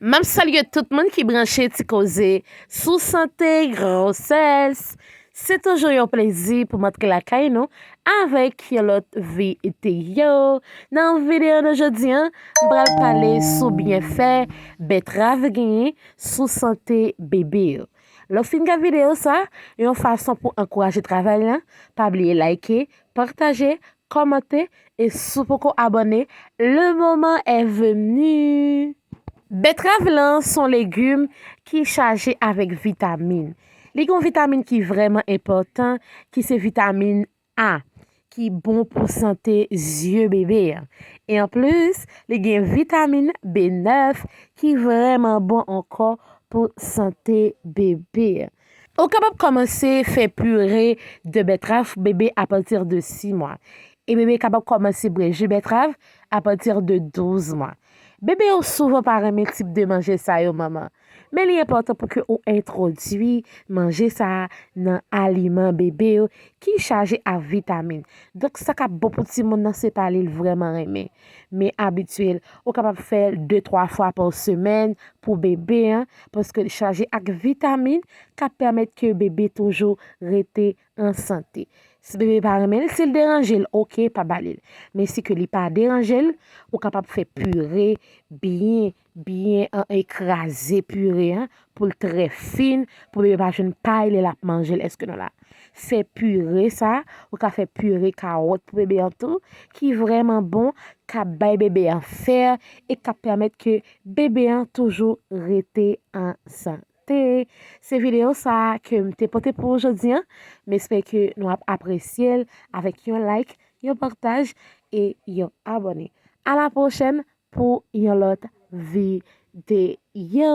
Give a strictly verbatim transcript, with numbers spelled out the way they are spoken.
M ap salye tout moun ki branche Ti Koze sou sante, gwosès. Se toujou yon plezi pou m antre lakay nou avèk yon lòt videyo. Nan videyo nou jodi a, m pral pale sou byenfè bètrav genyen sou sante bebe yo. Lè w fin gade videyo sa, yon fason pou ankouraje travay la, pa bliye like, pataje, kòmante, e si w poko abòne, le moment est venu. Bètrav lan se yon legim ki chaje avèk vitamin. Li gen yon vitamin ki vrèman enpòtan, ki se vitamin A, ki bon pou sante zye bebe a. E anplis, li gen vitamin B nèf ki vrèman bon ankò pou sante bebe a. Ou kapab kòmanse fè pire de bètrav pou bebe apati de sis mwa. E bebe kapab kòmanse bwè ji bètrav apati de douz mwa. Bebe yo souvan pa renmen tip de manje sa yo, manman. Men li enpòtan pou ke ou entwodui manje sa a nan aliman bebe yo ki chaje ak vitamin. Donk, sa k ap bon pou timoun nan, se pa li l vrèman renmen. Men abitye l. Ou kapab fè l de, twa fwa pa semèn pou bebe a, paske li chaje ak vitamin k ap pèmèt ke bebe toujou rete an sante. Si bebe pa renmen l, si l deranje l, oke, pa ba li l. Men si ke li pa deranje l, ou kapab fè pire byen, byen an, ekraze pire a, pou l trè fin, pou bebe pa jwenn pay lè l ap manje l, èske nou la? Fè pire sa, ou ka fè pire kawòt pou bebe an tou, ki vrèman bon, k ap bay bebe an fè, e k ap pèmèt ke bebe an toujou rete an sante. Se videyo sa a ke m te pote pou ou jodi a. M espere ke nou ap apresye l avèk yon like, yon pataj e yon abòne. A la pwochèn pou yon lòt videyo.